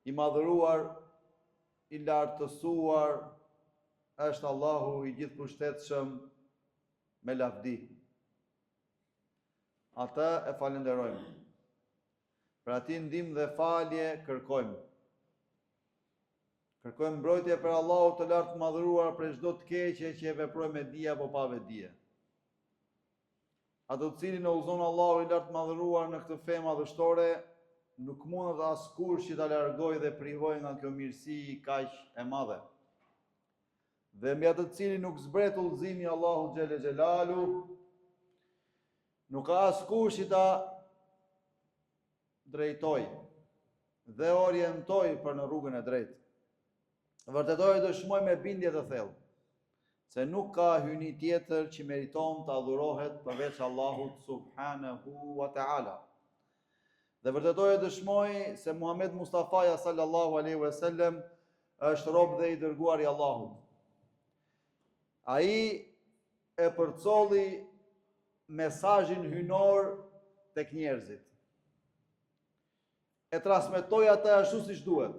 I madhëruar, i lartësuar është Allahu i gjithëpushtetshëm me lavdi. Atë e falënderojmë. Prej atij ndihmë dhe falje kërkojmë. Kërkojmë mbrojtje prej Allahut të lartmadhëruar prej çdo të keqe që e veprojmë me dije apo pa vetëdije. Atë të cilin e udhëzon Allahu i lartmadhëruar në këtë fe madhështore, nuk mundet askush që ta largojë dhe privojë nga kjo mirësi kaq e madhe. Dhe mbi atë të cilin nuk zbret udhëzimi i Allahut xhele xhelaluhu, nuk ka askush që ta drejtojë dhe orientojë për në rrugën e drejtë. Vërtetoj e dëshmoj me bindje të thellë se nuk ka hyjni tjetër që meriton të adhurohet përveç Allahut subhanahu wa taala. Dhe vërtetoj e dëshmoj se Muhammed Mustafaja sallallahu alaihi wasallam është rob dhe i dërguar i Allahut. Ai e përcolli mesazhin hyjnor tek njerëzit. E transmetoi atë ashtu siç duhet.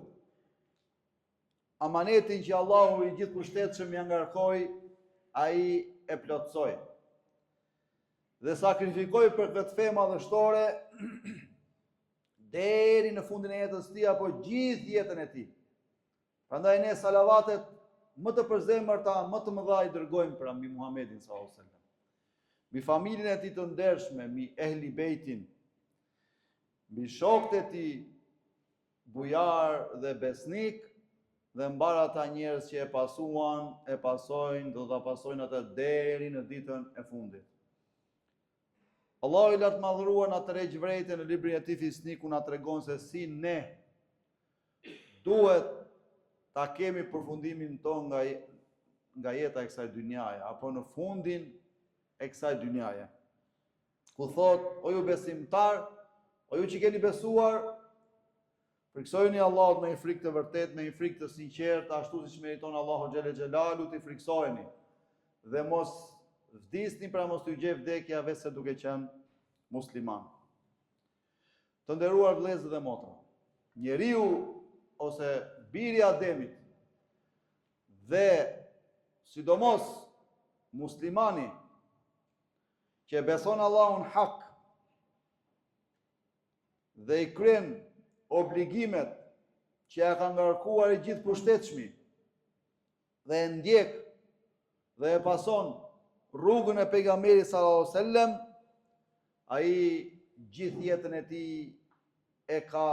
Amanetin që Allahu i gjithëpushtetshëm ia ngarkoi, ai e plotësoi. Dhe sakrifikoi për këtë fe madhështore deri në fundin e jetës së tij apo gjithë jetën e tij. Prandaj ne salavatet më të përzemërta, më të mëdha i dërgojmë pra mbi Muhammedin sallallahu alaihi wasallam. Mbi familjen e tij të ndershme, mbi ehli bejtin, mbi shokët e tij bujarë dhe besnikë dhe mbarë ata njerëz që e pasuan, e pasojnë, do ta pasojnë atë deri në ditën e fundit. Allahu i lartmadhëruar na tërheq vërejtje në librin e tij fisnik ku na tregon se si ne duhet ta kemi përfundimin tonë nga nga jeta e kësaj dynjaje apo në fundin e kësaj dynjaje. Ku thotë, o ju besimtarë, o ju që keni besuar, frikësojuni Allahut me një frikë të vërtetë, me një frikë të sinqertë, ashtu siç meriton Allahu xhele xhelaluhu t'i frikësoheni. Dhe mos vdisni pra mos t'ju gjejë vdekja veçse duke qenë muslimanë. Të nderuar vëllezër dhe motra, njeriu ose biri i Ademit dhe sidomos muslimani që e beson Allahun hak dhe i kryen obligimet që ia ka ngarkuar i gjithëpushtetshmi dhe e ndjek dhe e pason rrugën e pejgamberit sallallahu alajhi wasallam, ai gjithë jetën e tij e ka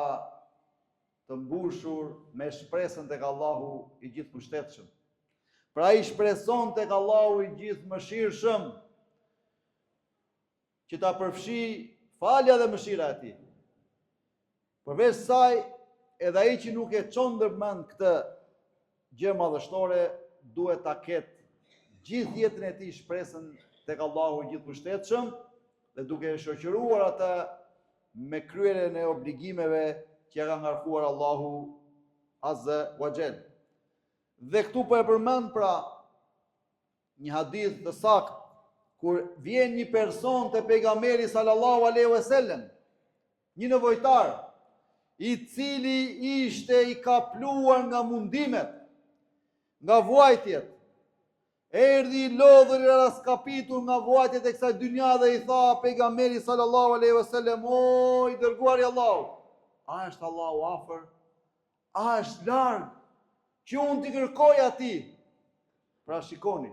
të mbushur me shpresën tek Allahu i gjithëpushtetshëm. Pra ai shpreson tek Allahu i gjithëmëshirshëm që ta përfshijë falja dhe mëshira e tij. Përveç saj, edhe ai që nuk e çon ndër mend këtë gjë madhështore, duhet ta ketë gjithë jetën e tij shpresën tek Allahu i gjithëpushtetshëm dhe duke e shoqëruar atë me kryerjen e obligimeve që ia ka ngarkuar Allahu Azze wa Xhel. Dhe këtu po e përmend pra një hadith të saktë kur vjen një person te pejgamberi sallallahu alaihi wasallam, një nevojtar i cili ishte i kapluar nga mundimet, nga vuajtjet, erdhi i lodhur i rraskapitur nga vuajtjet e kësaj dynja dhe i tha pejgamberi sallallahu alaihi wasallam, o i dërguari i Allahut, a është Allahu afër? A është larg? Që unë t'i kërkoj atij. Pra shikoni,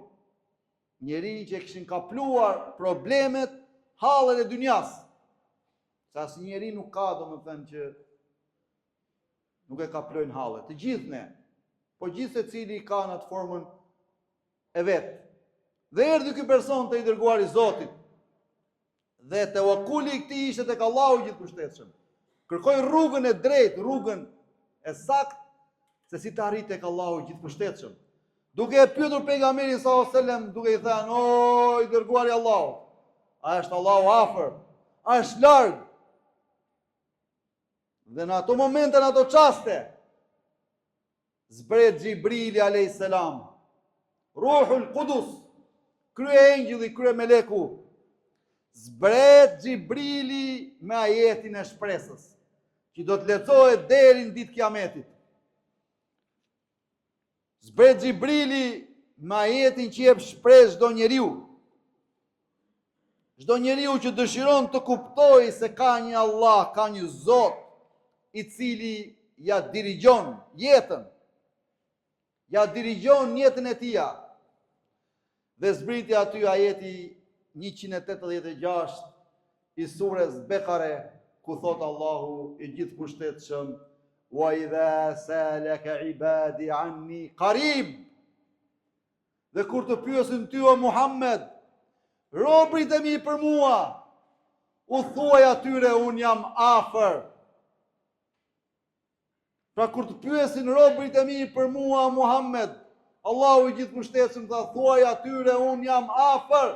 njeri që e kishin kapluar problemet, hallet e dynjas. Se asnjë njeri nuk ka, domethënë që nuk e kaplojnë hallet. Të gjithë ne, po gjithsecili ka në atë formën e vet. Dhe erdhi ky person te i dërguari i Zotit. Dhe tevekuli i këtij ishte tek Allahu i gjithëpushtetshëm. Kërkoi rrugën e drejtë, rrugën e saktë se si të arrijë tek Allahu i gjithëpushtetshëm. Duke e pyetur pejgamberin sallallahu alajhi wasallam, duke i thënë: "O i dërguari i Allahut, a është Allahu afër? A është larg?" Dhe në ato momente, në ato çaste, Zbret Xhibrili alayhis salam. Ruhul Kudus, kryeëngjëlli, kryemeleku. Zbret Xhibrili me ajetin e shpresës. Që do të lexohet deri në ditë kiametit. Zbret Xhibrili me ajetin që jep shpresë çdo njeriu. Çdo njeriu që dëshiron të kuptojë se ka një Allah, ka një Zot i cili ia dirigjon jetën. Ia dirigjon jetën e tija. Dhe zbriti aty ajeti 186 i sures Bekare, ku thotë Allahu i gjithëpushtetshëm, wa idha salaka ibadi anni qarib. Dhe kur të pyesin ty o Muhammed, robërit e mi për mua, u thuaj atyre unë jam afër. Pra kur të pyesin robërit e mi për mua Muhammed, Allahu i gjithëpushtetshëm tha thuaj atyre unë jam afër.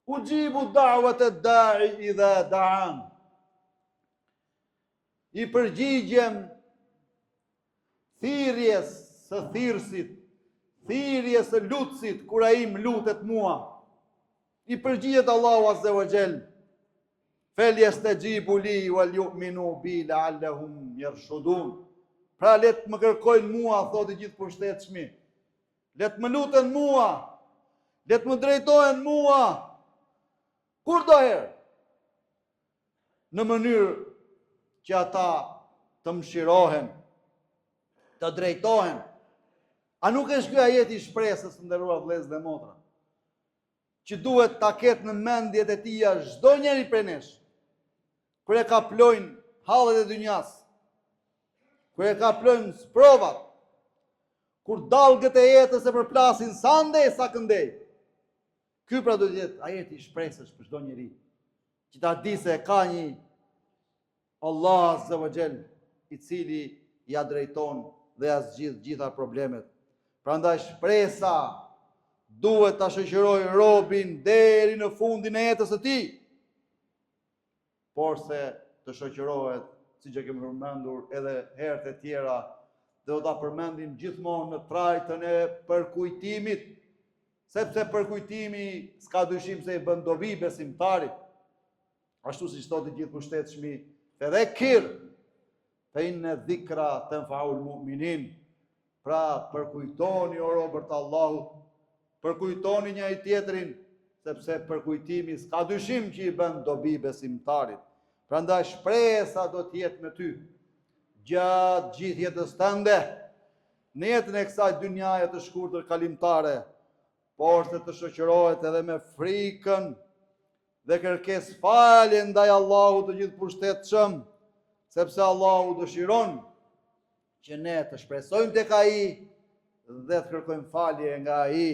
Uxhibu da'wate da'i idha da'an. I përgjigjem thirrjes së thirrësit, thirrjes së lutësit kur ai më lutet mua. I përgjigjet Allahu azze wa xhel. Fel jestexhibu li wal ju'minu bi la'allehum jershudun. Pra le të më kërkojnë mua, thotë i gjithëpushtetshmi. Le të më luten mua, le të më drejtohen mua, kurdoherë, në mënyrë që ata të mëshirohen, të drejtohen. A nuk është ky ajeti i shpresës të nderuar vëllezër dhe motra? Që duhet ta ketë në mendjet e tija çdo njeri prej nesh. Kur e kaplojnë hallet e dynjas, kur e kaplojnë sprovat, kur dallgët e jetës e përplasin sa andej sa këndej. Ky pra duhet të jetë ajeti i shpresës për çdo njeri, që ta di se ka një Allah Azza wa Jall, i cili ia drejton dhe ia zgjidh gjitha problemet. Prandaj shpresa duhet ta shoqërojë robin deri në fundin e jetës së tij. Porse të shoqërohet, siç e kemi përmendur edhe herët e tjera, dhe do ta përmendim gjithmonë në trajtën e përkujtimit, sepse përkujtimi s'ka dyshim se i bën dobi besimtarit. Ashtu siç thotë i gjithëpushtetshmi, fedhekkir, fe inne dhikra tenfaul mu'minin, pra përkujtoni o robër të Allahut, përkujtoni njëri-tjetrin, sepse përkujtimi s'ka dyshim që i bën dobi besimtarit. Prandaj shpresa do të jetë me ty gjatë gjithë jetës tënde, në jetën e kësaj dynjaje të shkurtër kalimtare, porse të shoqërohet edhe me frikën dhe kërkesë falje ndaj Allahut të gjithëpushtetshëm, sepse Allahu dëshiron që ne të shpresojmë tek ai dhe të kërkojmë falje nga ai.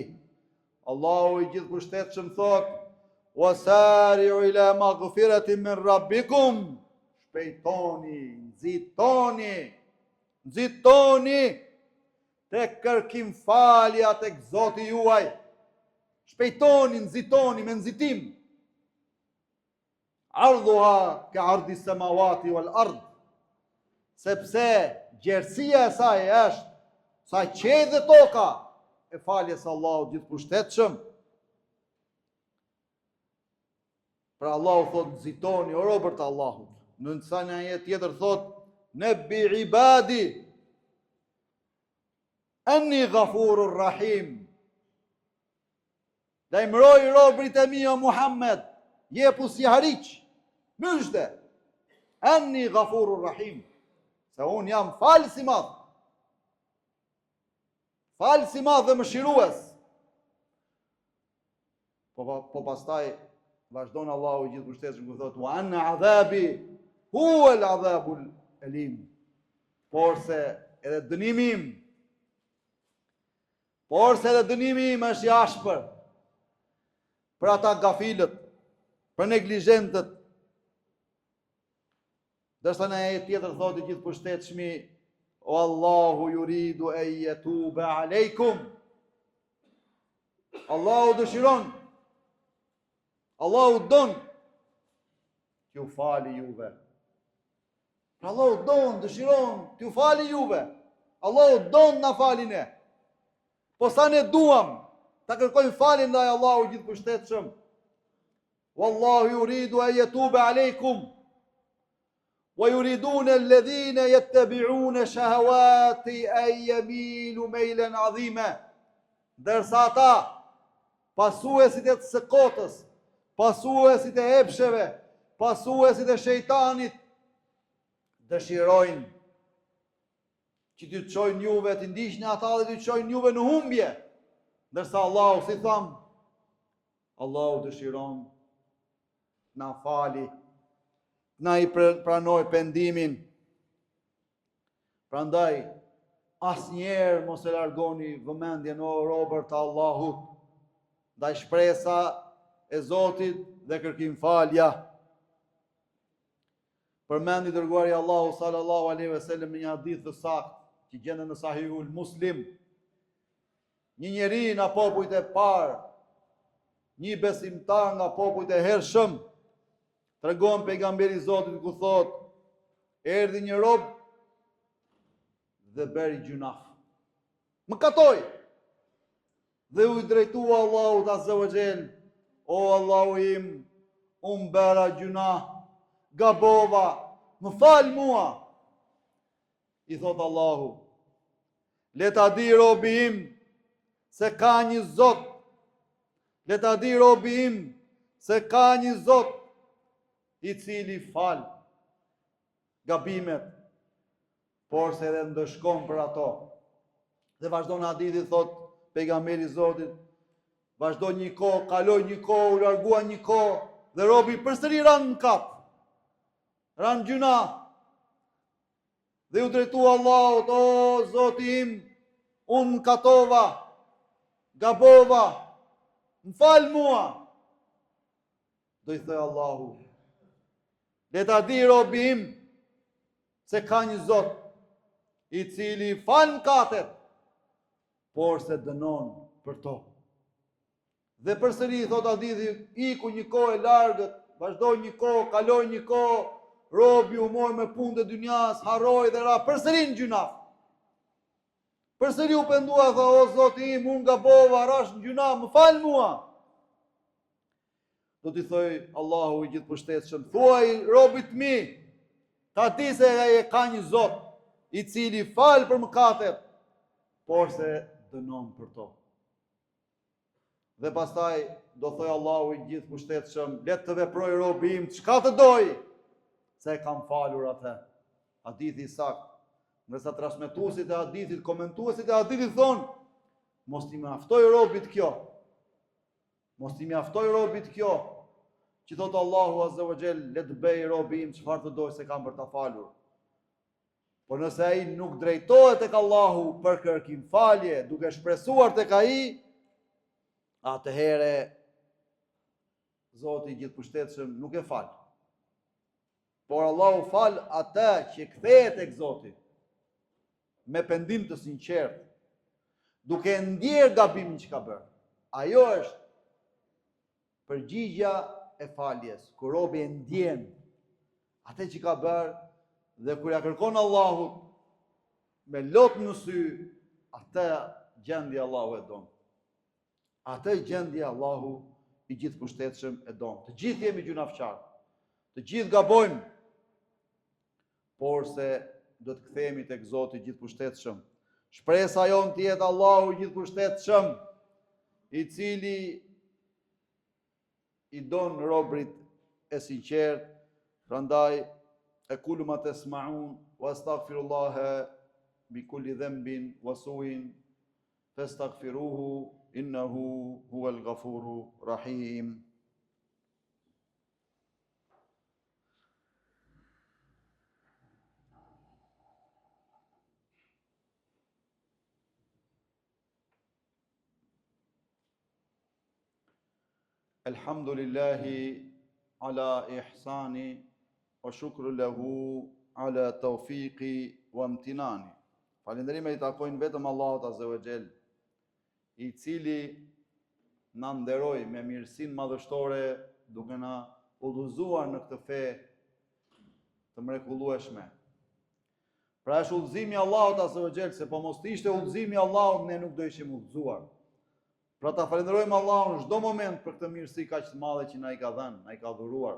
Allahu i gjithëpushtetshëm thotë: "Wa sari'u ila maghfiratin min rabbikum." Shpejtoni, nxitoni, nxitoni te kërkimfalja tek Zoti juaj. Shpejtoni, nxitoni me nxitim. Ardhuha ke ardhi semawati wal ard. Sepse gjerësia e saj është sa qiejt dhe toka e faljes së Allahut gjithëpushtetshëm. Pra Allahu thotë nxitoni o robër të Allahut. Ndërsa në ajet tjetër thotë nebbi ibadi enni ghafurur rahim. Lajmëroji robërit e mi o Muhammed, jepu sihariq, myzhde, enni ghafurur rahim, se unë jam falës i madh, falës i madh dhe mëshirues. Po, po, po pastaj, vazhdon Allahu i gjithëpushtetshëm ku thotë, wa anna adhabi, huel adhabul elim, porse edhe dënimi im, Porse edhe dënimi im është i ashpër për ata gafilët, për neglizhentët. Ndërsa në ajet tjetër thotë i gjithëpushtetshmi, Wallahu juridu en jetube alejkum. Allahu dëshiron, Allahu don t'ju fali juve. Pra Allahu don, dëshiron, t'ju fali juve. Allahu don na fali ne. Po sa ne duam, ta kërkojmë faljen ndaj Allahut gjithëpushtetshëm. Wallahu yuridu an yatuba alaykum. Wa yuridun alladhina yattabi'una shahawati an yamilu maylan 'azima. Ndërsa ata pasuesit e së kotës, pasuesit e epsheve, pasuesit e shejtanit dëshirojnë që t'ju çojnë juve, t'i ndiqni ata dhe t'ju çojnë juve në humbje. Ndërsa Allahu, si thamë, Allahu dëshiron të na fali, të na i pranojë pendimin. Prandaj, asnjëherë mos e largoni vëmendjen o robër të Allahut, ndaj shpresa e Zotit dhe kërkimfalja. Përmend i dërguari i Allahut sallallahu alaihi wasallam në një hadith të saktë që gjendet në Sahihul Muslim, një njeri nga popujt e parë, një besimtar nga popujt e hershëm, tregon pejgamberi i Zotit ku thotë, erdhi një rob dhe bëri gjynah. Mëkatoi. Dhe u drejtua Allahut Azza wa Jell, o Allahu im, unë bëra gjynah, gabova, më fal mua. I thotë Allahu, le ta di robi im se ka një Zot. Le ta di robi im se ka një Zot i cili fal gabimet porse edhe ndëshkon për ato. Dhe vazhdon hadithi, thotë pejgamberi i Zotit, vazhdon një kohë, kaloi një kohë, u largua një kohë, dhe robi përsëri ra në mëkat, ra në gjynah, dhe iu drejtua Allahut, o Zoti im, unë mëkatova, gabova, më fal mua, do i thojë Allahu, le ta di robi im, se ka një Zot, i cili fal mëkatet, porse dënon për to. Dhe përsëri, thotë hadithi, iku një kohë e largët, vazhdoi një kohë, kaloi një kohë, robi u mor me punët e dynjas, harroi dhe ra përsëri në gjynah. Përsëri u pendua, tha, o Zoti im, unë gabova, rashë në gjynah, më fal mua. Do t'i thojë Allahu i gjithëpushtetshëm, thuaj robit mi, ta di se ai e ka një Zot, i cili fal për mëkatet, porse dënon për to. Dhe pastaj do thojë Allahu i gjithëpushtetshëm, le të veprojë robi im çka të dojë, se e kam falur atë. Hadithi i saktë. Ndërsa transmetuesit e hadithit, komentuesit e hadithit thonë, mos t'i mjaftojë robit kjo. Mos t'i mjaftojë robit kjo, që thotë Allahu Azza wa Jell, le të bëjë robi im çfarë të dojë se kam për ta falur. Por nëse ai nuk drejtohet tek Allahu për kërkim falje, duke shpresuar tek ai, atëherë Zoti i gjithëpushtetshëm nuk e fal. Por Allahu fal atë që kthehet tek Zoti me pendim të sinqertë, duke ndjerë gabimin që ka bërë. Ajo është përgjigja e faljes, kur robi e ndjen atë që ka bërë dhe kur ia kërkon Allahut me lot në sy, atë gjendje Allahu e don. Atë gjendje Allahu i gjithëpushtetshëm e don. Të gjithë jemi gjynafqarë. Të gjithë gabojmë. Porse do të kthehemi tek Zoti i gjithëpushtetshëm. Shpresa jonë të jetë Allahu i gjithëpushtetshëm, i cili i don robërit e sinqertë, prandaj ekulu ma tesmaun wa astaghfirullaha min kulli dhanbin wa suin fastaghfiruhu innahu huwal ghafuru rahim. Elhamdulillahi ala ihsani wa shukru lahu ala tawfiqi wa imtinani. Falënderimet i takojnë vetëm Allahut Azza wa Jall, i cili na nderoi me mirësinë madhështore duke na udhëzuar në këtë fe të mrekullueshme. Pra është udhëzimi i Allahut Azza wa Jall, se po mos të ishte udhëzimi i Allahut ne nuk do ishim udhëzuar. Pra ta falënderojmë Allahun çdo moment për këtë mirësi kaq të madhe që na i ka dhënë, na i ka dhuruar.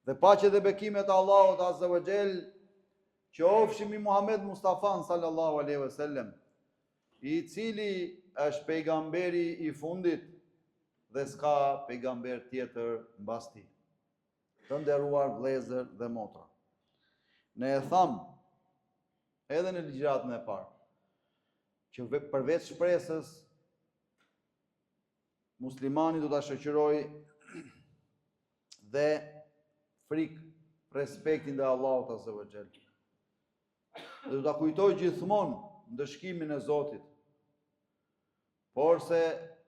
Dhe paqet dhe bekimet e Allahut Azza wa Jell qofshin mbi Muhammed Mustafan sallallahu alaihi wasallam, i cili është pejgamberi i fundit dhe s'ka pejgamber tjetër mbas tij. Të nderuar vëllezër dhe motra. Ne e thamë edhe në ligjëratën e parë që përveç shpresës muslimani do ta shoqërojë dhe frikë, respektin ndaj Allahut Azza wa Jall. Dhe do ta kujtojë gjithmonë ndëshkimin e Zotit. Porse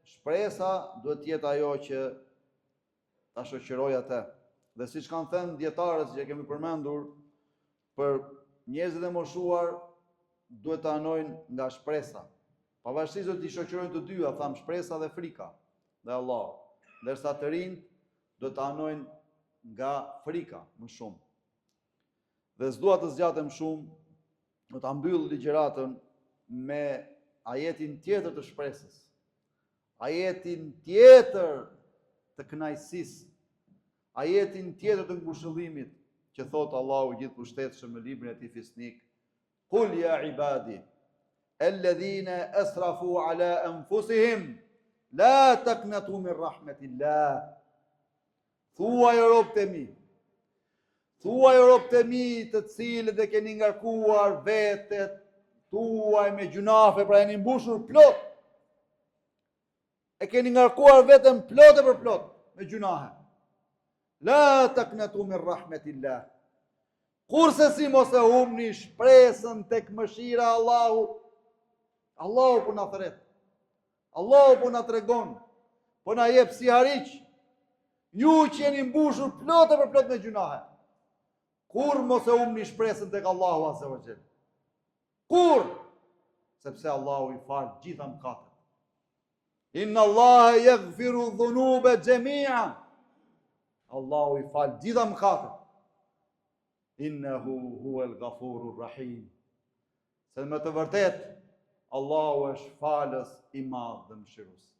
shpresa duhet të jetë ajo që ta shoqërojë atë. Dhe siç kanë thënë dijetarët, siç e kemi përmendur, për njerëzit e moshuar duhet të anojnë nga shpresa. Pavarësisht do t'i shoqërojnë të dyja, thamë shpresa dhe frika ndaj Allahut. Ndërsa të rinjtë duhet të anojnë nga frika më shumë. Dhe s'dua të zgjatem shumë, do ta mbyll ligjëratën me ajetin tjetër të shpresës. Ajetin tjetër të kënaqësisë, ajetin tjetër të ngushëllimit që thotë Allahu i gjithëpushtetshëm në librin e tij fisnik, Kul ja ibadi, alladhina asrafu ala anfusihim la taqnatu min rahmetillah. Thuaj o robët e mi, thuaj o robët e mi të cilët e keni ngarkuar vetet tuaj me gjynahe, pra jeni mbushur plot. E keni ngarkuar veten plot e përplot me gjynahe. La taqnatu min rahmetillah. Kurrsesi mos e humni shpresën tek mëshira e Allahut. Allahu po na thërret. Allahu po na tregon, po na jep sihariq. Ju që jeni mbushur plot e përplot me gjynahe. Kurrë mos e humni shpresën tek Allahu azza wa jall. Kurrë, sepse Allahu i fal gjitha mëkatet. Inna Allahe jagfiru dhunube xhemia. Allahu i fal gjitha mëkatet. Innehu huel gafuru rahim. Se me të vërtetë, Allahu është falës i madh dhe mëshirues.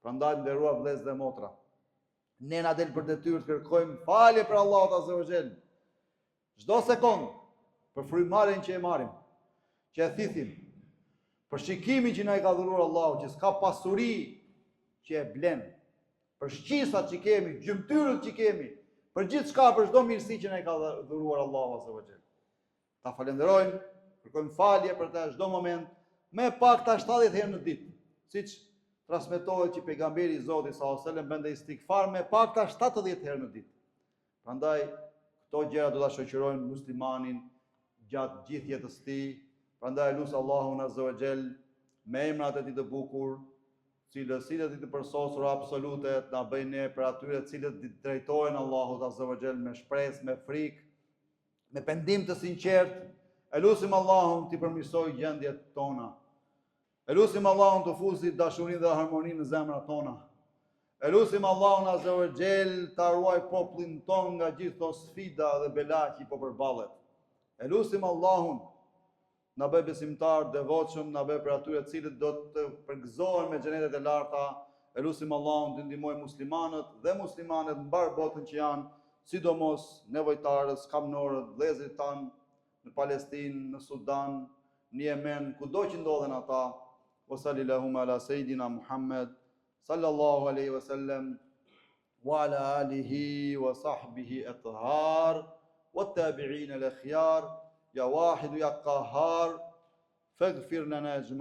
Prandaj të nderuar vëllezër dhe motra, ne na del për detyrë të kërkojmë falje prej Allahut azza wa jall. Çdo sekond për frymëmarrjen që e marrim, që e thithim, për shikimin që na i ka dhuruar Allahu, që s'ka pasuri që e blen, për shqisat që kemi, gjymtyrët që kemi, për gjithçka, për çdo mirësi që na i ka dhuruar Allahu azza wa jall. Ta falënderojmë, kërkojmë falje për të çdo moment, më e pakta 70 herë në ditë, siç transmetohet që pejgamberi i Zotit sallallahu alajhi wasallam bënte istigfar më e pakta 70 herë në ditë. Prandaj këto gjëra do ta shoqërojnë muslimanin gjatë gjithë jetës së tij. Prandaj e lus Allahun azza wa jall me emrat e tij të bukur, cilësitë e tij të përsosura absolute, të na bëjë ne prej atyre të cilët i drejtohen Allahut azza wa jall me shpresë, me frikë, me pendim të sinqertë, e lusim Allahun t'i përmirësojë gjendjet tona. E lusim Allahun të fusi dashurinë dhe harmoninë në zemrat tona. E lusim Allahun azza wa jall ta ruajë popullin tonë nga gjithë këto sfida dhe bela që po përballet. E lusim Allahun na bëjë besimtarë të devotshëm, na bëjë prej atyre të cilët do të përgëzohen me xhenetet e larta. E lusim Allahun të ndihmojë muslimanët dhe muslimanet në mbarë botën që janë, sidomos nevojtarët, skamnorët, vëllezërit tanë në Palestinë, në Sudan, në Jemen, kudo që ndodhen ata. Wa sallallahu ala sayyidina Muhammad sallallahu alaihi wasallam wa ala alihi wa sahbihi athhar wa tabi'in al akhyar ya wahid ya qahhar faghfir lana ajma'in.